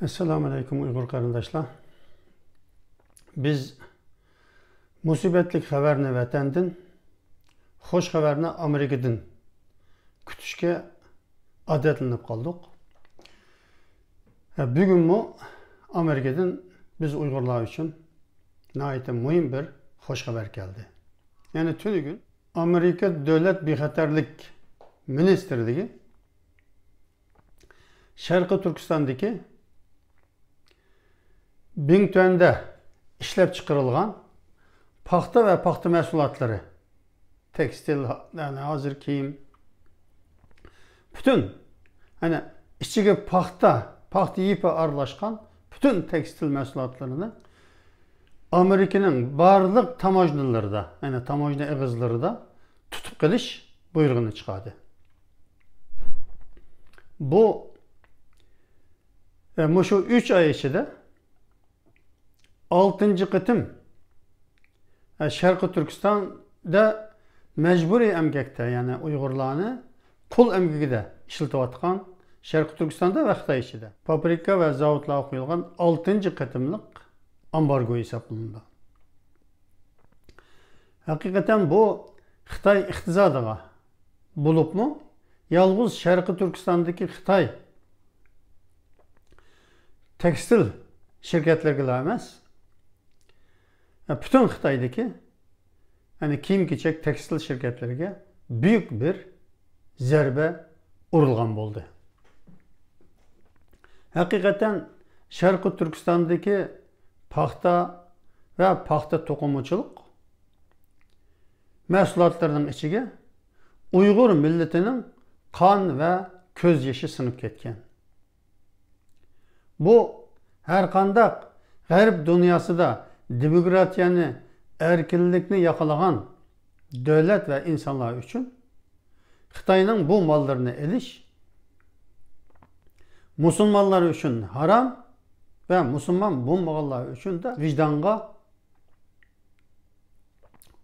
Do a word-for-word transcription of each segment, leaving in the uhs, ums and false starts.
ئەسسالامۇ ئەلەيكۇم ئۇيغۇر قېرىنداشلار. بىز مۇسىبەتلىك خەۋەرنى ۋەتەندىن، خۇش خەۋەرنى ئامېرىكىدىن كۈتۈشكە ئادەتلىنىپ قالدۇق. ھە، بۈگۈنمۇ ئامېرىكىدىن بىز ئۇيغۇرلار ئۈچۈن ناھايىتى مۇھىم بىر خۇش خەۋەر كەلدى. يەنى تۈنۈگۈن ئامېرىكا دۆلەت بىخەتەرلىك مىنىستىرلىكى شەرقىي تۈركىستاندىكى بىڭتۈەندە ئىشلەپچىقىرىلغان پاختا ۋە پاختا مەھسۇلاتلىرى، تېكستىل، يەنى ھازىر كىيىم، پۈتۈن، يەنى ئىچىگە پاختا، پاختا يىپى ئارىلاشقان پۈتۈن تېكستىل مەھسۇلاتلىرىنى ئامېرىكىنىڭ بارلىق تاموژنىلىرىدا، يەنى تاموژنا ئېغىزلىرىدا تۇتۇپ قېلىش بۇيرۇقىنى چىقاردى. بۇ، ئە، مۇشۇ ئۈچ ئاي ئىچىدە ئالتىنچى قېتىم، ئە، شەرقىي تۈركىستاندا مەجبۇرىي ئەمگەكتە، يەنى ئۇيغۇرلارنى قۇل ئەمگىكىدە ئىشلىتىۋاتقان شەرقىي تۈركىستاندا ۋە خىتاي ئىچىدە فابرىكا ۋە زاۋۇتلارغا قويۇلغان ئالتىنچى قېتىملىق ئامبارگو ھېسابلىنىدۇ. ھەقىقەتەن بۇ خىتاي ئىقتىسادىغا، بولۇپمۇ يالغۇز شەرقىي تۈركىستاندىكى خىتاي تېكستىل شىركەتلىرىگىلا ئەمەس، پۈتۈن خىتايدىكى، يەنى كىيىم-كېچەك تېكستىل شىركەتلىرىگە بۈيۈك بىر زەربە ئۇرۇلغان بولدى. ھەقىقەتەن شەرقىي تۈركىستاندىكى پاختا ۋە پاختا توقۇمىچىلىق مەھسۇلاتلىرىنىڭ ئىچىگە ئۇيغۇر مىللىتىنىڭ قان ۋە كۆز يېشى سىڭىپ كەتكەن. بۇ ھەرقانداق غەرب دۇنياسىدا دېموكراتىيەنى، ئەركىنلىكنى ياقلىغان دۆلەت ۋە ئىنسانلار ئۈچۈن خىتاينىڭ بۇ ماللىرىنى ئېلىش مۇسۇلمانلار ئۈچۈن ھارام ۋە مۇسۇلمان بولمىغانلار ئۈچۈن دە ۋىجدانغا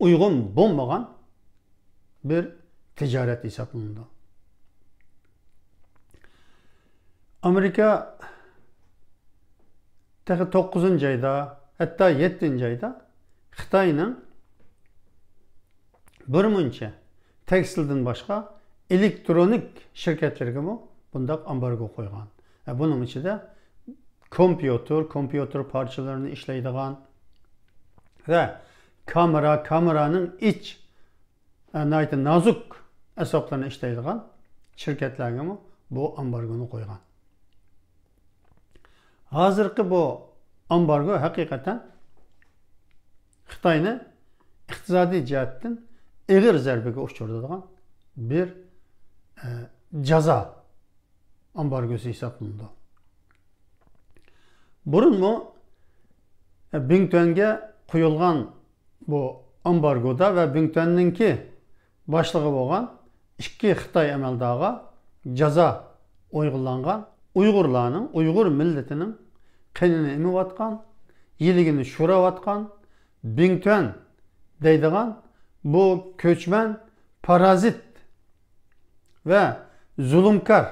ئۇيغۇن بولمىغان بىر تىجارەت ھېسابلىنىدۇ. ئامېرىكا تېخى توققۇزىنچى ئايدا، ھەتتا يەتتىنچى ئايدا خىتاينىڭ بىرمۇنچە تېكستىلدىن باشقا ئېلېكترونىك شىركەتلىرىگىمۇ بۇنداق ئامبارگو قويغان. ۋە بۇنىڭ ئىچىدە كومپيۇتېر، كومپيۇتېر پارچىلىرىنى ئىشلەيدىغان ۋە كامېرا، كامېرانىڭ ئىچ، ئە، ناھايىتى نازۇك ئەسۋابلارنى ئىشلەيدىغان شىركەتلەرگىمۇ بۇ ئامبارگونى قويغان. ھازىرقى بۇ ئامبارگو ھەقىقەتەن خىتاينى ئىقتىسادىي جەھەتتىن ئېغىر زەربىگە ئۇچرىتىدىغان بىر، ئە، جازا ئامبارگوسى ھېسابلىنىدۇ. بۇرۇنمۇ، ئە، بىڭتۈەنگە قويۇلغان بۇ ئامبارگودا ۋە بىڭتۈەننىڭكى باشلىقى بولغان ئىككى خىتاي ئەمەلدارغا جازا ئۇيغۇنلانغان، ئۇيغۇرلارنىڭ، ئۇيغۇر مىللىتىنىڭ قېنىنى ئېمىۋاتقان، يىلىگىنى شوراۋاتقان بىڭتۈەن دەيدىغان بۇ كۆچمەن، پارازىت ۋە زۇلۇمكار،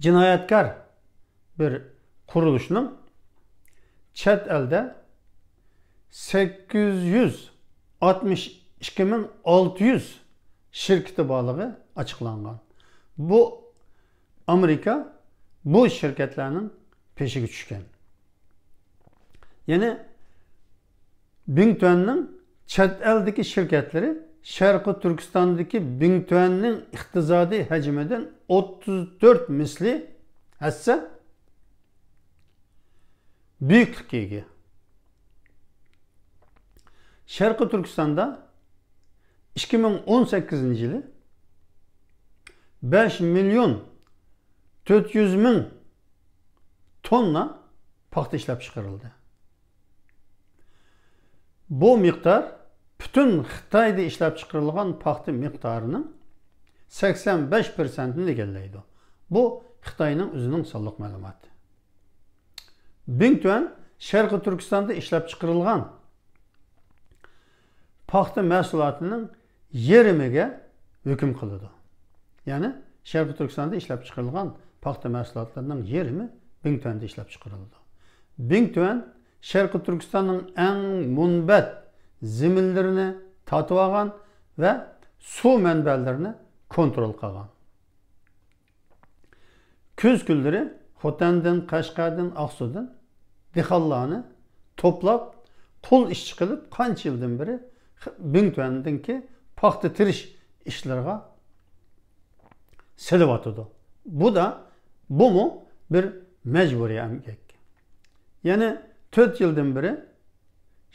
جىنايەتكار بىر قۇرۇلۇشنىڭ چەت ئەلدە سەككىز يۈز ئاتمىش ئىككى مىڭ ئالتە يۈز شىركىتى بارلىقى ئاچىقلانغان. بۇ ئامېرىكا بۇ شىركەتلەرنىڭ پېشىگە چۈشكەن. يەنى بىڭتۈەننىڭ چەت ئەلدىكى شىركەتلىرى شەرقىي تۈركىستاندىكى بىڭتۈەننىڭ ئىقتىسادىي ھەجمىدىن ئوتتۇز تۆت مىسلى ھەسسە بۈيۈكلۈككە ئىگە. شەرقىي تۈركىستاندا ئىككى مىڭ ئون سەككىزىنچى يىلى بەش مىليون تۆت يۈز مىڭ توننا پاختا ئىشلەپ چىقىرىلدى. بۇ مىقدار پۈتۈن خىتايدا ئىشلەپ چىقىرىلغان پاختا مىقدارىنىڭ سەكسەن بەش پىرسەنتىنى ئىگىلەيدۇ. بۇ خىتاينىڭ ئۆزىنىڭ سانلىق مەلۇماتى. بىڭتۈەن شەرقىي تۈركىستاندا ئىشلەپ چىقىرىلغان پاختا مەھسۇلاتىنىڭ يېرىمىگە ھۆكۈم قىلىدۇ. يەنى شەرقىي تۈركىستاندا ئىشلەپچىقىرىلغان پاختا مەھسۇلاتلىرىنىڭ يېرىمى بىڭتۈەندە ئىشلەپچىقىرىلىدۇ. بىڭتۈەن شەرقىي تۈركىستاننىڭ ئەڭ مۇنبەت زېمىنلىرىنى تارتىۋالغان ۋە سۇ مەنبەلىرىنى كونترول قىلغان. كۈز كۈنلىرى خوتەندىن، قەشقەردىن، ئاقسۇدىن دېھقانلارنى توپلاپ، قۇل ئىشچى قىلىپ، قانچە يىلدىن بېرى بىڭتۈەندىكى پاختا تېرىش ئىشلىرىغا سېلىۋاتىدۇ. بۇ دا، بۇمۇ بىر مەجبۇرىي ئەمگەك. يەنە تۆت يىلدىن بېرى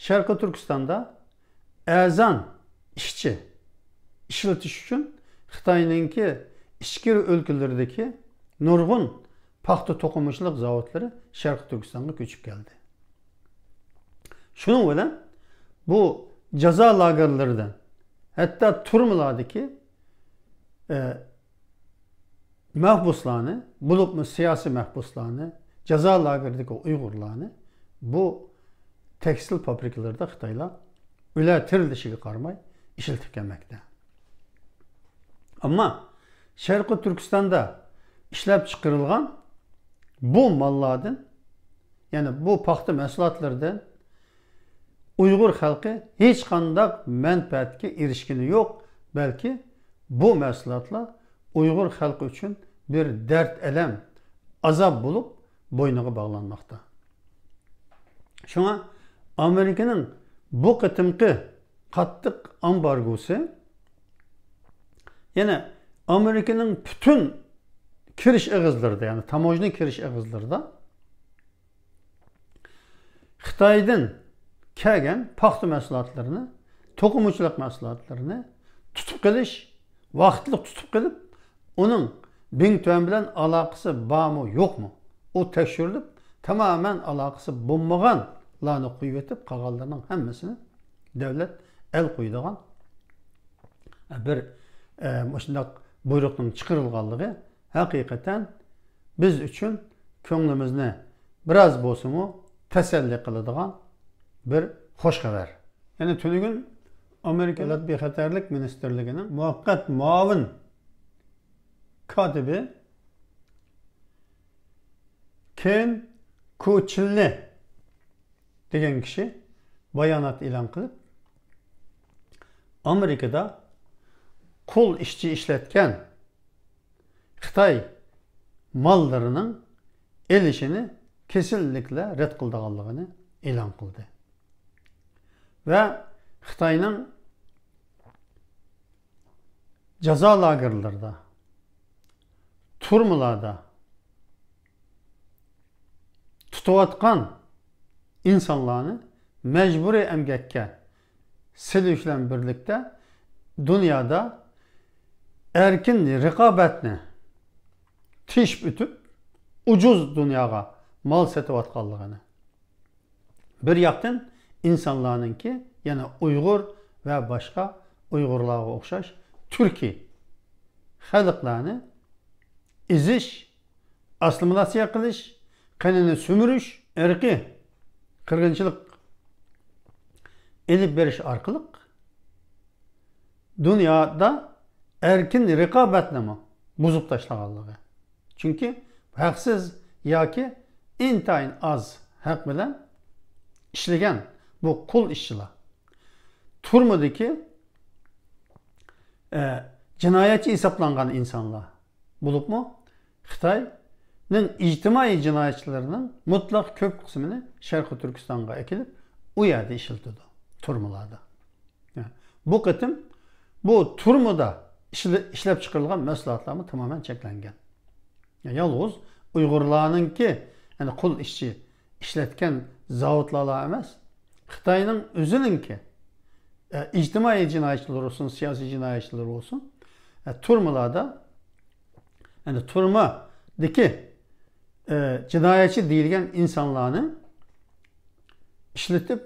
شەرقىي تۈركىستاندا ئەرزان ئىشچى ئىشلىتىش ئۈچۈن خىتاينىڭكى ئىچكىرى ئۆلكىلىرىدىكى نۇرغۇن پاختا توقۇمىچىلىق زاۋۇتلىرى شەرقىي تۈركىستانغا كۆچۈپ كەلدى. شۇنىڭ بىلەن بۇ جازا لاگېرلىرىدىن، ھەتتا تۈرمىلەردىكى، ئە، مەھبۇسلارنى، بولۇپمۇ سىياسىي مەھبۇسلارنى، جازا لاگېرىدىكى ئۇيغۇرلارنى بۇ تېكستىل فابرىكىلىرىدا خىتايلار ئۆلە تىرىلىشىگە قارىماي ئىشلىتىپ كەلمەكتە. ئەمما شەرقىي تۈركىستاندا ئىشلەپچىقىرىلغان بۇ ماللاردىن، يەنى بۇ پاختا مەھسۇلاتلىرىدىن ئۇيغۇر خەلقى ھېچقانداق مەنپەئەتكە ئېرىشكىنى يوق، بەلكى بۇ مەھسۇلاتلار ئۇيغۇر خەلقى ئۈچۈن بىر دەرد-ئەلەم، ئازاب بولۇپ بوينىغا باغلانماقتا. شۇڭا ئامېرىكىنىڭ بۇ قېتىمقى قاتتىق ئامبارگوسى يەنە ئامېرىكىنىڭ پۈتۈن كىرىش ئېغىزلىرىدا، يەنى تاموژنا كىرىش ئېغىزلىرىدا خىتايدىن كەلگەن پاختا مەھسۇلاتلىرىنى، توقۇمىچىلىق مەھسۇلاتلىرىنى تۇتۇپ قېلىش، ۋاقىتلىق تۇتۇپ قېلىپ، ئۇنىڭ بىڭتۈەن بىلەن ئالاقىسى بارمۇ، يوقمۇ، ئۇ تەكشۈرۈلۈپ، تامامەن ئالاقىسى بولمىغانلارنى قويۇۋېتىپ، قالغانلىرىنىڭ ھەممىسىنى دۆلەت ئەل قويىدىغان بىر، ئە، مۇشۇنداق بۇيرۇقنىڭ چىقىرىلغانلىقى ھەقىقەتەن بىز ئۈچۈن كۆڭلىمىزنى بىراز بولسىمۇ تەسەللى قىلىدىغان بىر خوش خەۋەر. يەنە تۈنۈگۈن ئامېرىكا دۆلەت بىخەتەرلىك مىنىستىرلىكىنىڭ مۇۋەققەت مۇئاۋىن كاتىپى كېن كۇچىللى دېگەن كىشى بايانات ئېلان قىلىپ، ئامېرىكىدا قۇل ئىشچى ئىشلەتكەن خىتاي ماللىرىنىڭ ئېلىشىنى كېسىنلىكلا رەت قىلىدىغانلىقىنى ئېلان قىلدى ۋە خىتاينىڭ جازا لاگېرلىرىدا، تۈرمىلەردە تۇتۇۋاتقان ئىنسانلارنى مەجبۇرىي ئەمگەككە سېلىش بىلەن بىرلىكتە دۇنيادا ئەركىن رىقابەتنى تېشىپ ئۆتۈپ، ئۇجۇز دۇنياغا مال سېتىۋاتقانلىقىنى، بىر ياقتىن ئىنسانلارنىڭكى، يەنە ئۇيغۇر ۋە باشقا ئۇيغۇرلارغا ئوخشاش تۈركىي خەلقلەرنى ئېزىش، ئاسسىمىلياتسىيە قىلىش، قېنىنى سۈمۈرۈش، ئىرقىي قىرغىنچىلىق ئېلىپ بېرىش ئارقىلىق دۇنيادا ئەركىن رىقابەتنىمۇ بۇزۇپ تاشلىغانلىقى. چۈنكى ھەقسىز ياكى ئىنتايىن ئاز ھەق بىلەن ئىشلىگەن بۇ قۇل ئىشچىلار، تۈرمىدىكى، ئە، جىنايەتچى ھېسابلانغان ئىنسانلار بولۇپمۇ، خىتاينىڭ ئىجتىمائىي جىنايەتچىلىرىنىڭ مۇتلەق كۆپ قىسمىنى شەرقىي تۈركىستانغا ئەكېلىپ، ئۇ يەردە ئىشلىتىدۇ، تۈرمىلاردا. بۇ قېتىم بۇ تۈرمىدە ئىشلە-، ئىشلەپ چىقىرىلغان مەھسۇلاتلارمۇ تامامەن چەكلەنگەن. يالغۇز ئۇيغۇرلارنىڭكى، يەنى قۇل ئىشچى ئىشلەتكەن زاۋۇتلارلا ئەمەس، خىتاينىڭ ئۆزىنىڭكى، ئە، ئىجتىمائىي جىنايەتچىلەر بولسۇن، سىياسىي جىنايەتچىلەر بولسۇن، ئە، تۈرمىلاردا، يەنى تۈرمىدىكى، ئە، جىنايەتچى دېيىلگەن ئىنسانلارنى ئىشلىتىپ،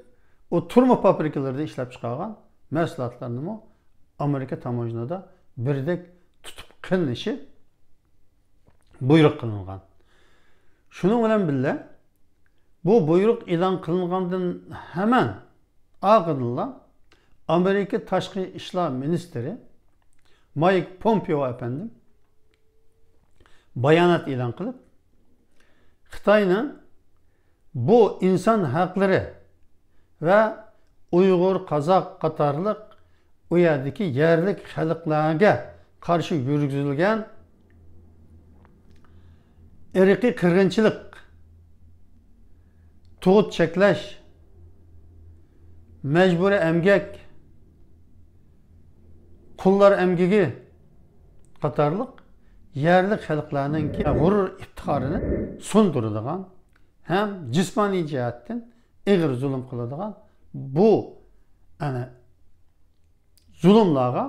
ئۇ تۈرمە فابرىكىلىرىدا ئىشلەپ چىقارغان مەھسۇلاتلارنىمۇ ئامېرىكا تاموژنىدا بىردەك تۇتۇپ قېلىنىشى بۇيرۇق قىلىنغان. شۇنىڭ بىلەن بىللە، بۇ بۇيرۇق ئېلان قىلىنغاندىن ھەمەن ئارقىدىنلا ئامېرىكا تاشقى ئىشلار مىنىستىرى مايك پومپېئو ئەپەندىم بايانات ئېلان قىلىپ، خىتاينىڭ بۇ ئىنسان ھەقلىرى ۋە ئۇيغۇر، قازاق قاتارلىق ئۇ يەردىكى يەرلىك خەلقلەرگە قارشى يۈرگۈزۈلگەن ئىرقىي قىرغىنچىلىق، تۇغۇت چەكلەش، مەجبۇرىي ئەمگەك، قۇللار ئەمگىكى قاتارلىق يەرلىك خەلقلەرنىڭكى غۇرۇر ئىپتىخارىنى سۇندۇرىدىغان ھەم جىسمانىي جەھەتتىن ئېغىر زۇلۇم قىلىدىغان بۇ، ئەنە، زۇلۇملارغا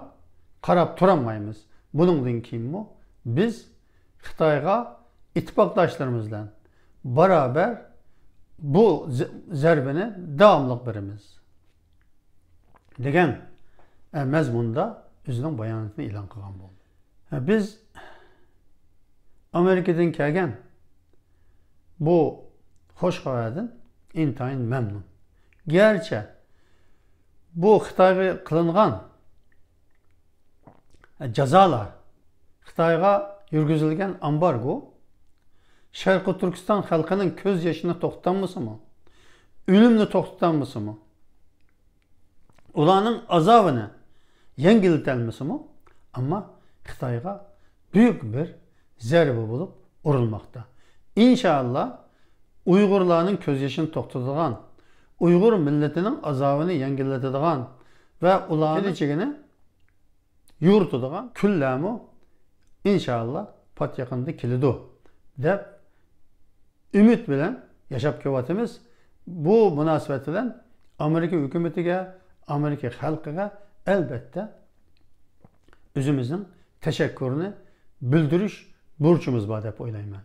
قاراپ تۇرالمايمىز. بۇنىڭدىن كېيىنمۇ بىز خىتايغا ئىتتىپاقداشلىرىمىز بىلەن بارابەر بۇ زە-، زەربىنى داۋاملىق بېرىمىز، دېگەن، ئە، مەزمۇندا ئۆزىنىڭ باياناتىنى ئېلان قىلغان بولدى. ئە، بىز ئامېرىكىدىن كەلگەن بۇ خۇش خەۋەردىن ئىنتايىن مەمنۇن. گەرچە بۇ خىتايغا قىلىنغان جازالار، خىتايغا يۈرگۈزۈلگەن ئامبارگو شەرقىي تۈركىستان خەلقىنىڭ كۆز يېشىنى توختىتالمىسىمۇ، ئۆلۈمنى توختىتالمىسىمۇ، ئۇلارنىڭ ئازابىنى يەڭگىللىتەلمىسىمۇ، ئەمما خىتايغا بۈيۈك بىر زەربە بولۇپ ئۇرۇلماقتا. ئىنشائاللا، ئۇيغۇرلارنىڭ كۆز يېشىنى توختىتىدىغان، ئۇيغۇر مىللىتىنىڭ ئازابىنى يەڭگىللىتىدىغان ۋە ئۇلارنىڭ كېلىچىكىنى يورۇتىدىغان كۈنلەرمۇ ئىنشائاللا پات يېقىندا كېلىدۇ، دەپ ئۈمىد بىلەن ياشاپ كېلىۋاتىمىز. بۇ مۇناسىۋەت بىلەن ئامېرىكا ھۆكۈمىتىگە، ئامېرىكا خەلقىگە ئەلبەتتە ئۆزىمىزنىڭ تەشەككۈرىنى بىلدۈرۈش بۇرچىمىز بار دەپ ئويلايمەن.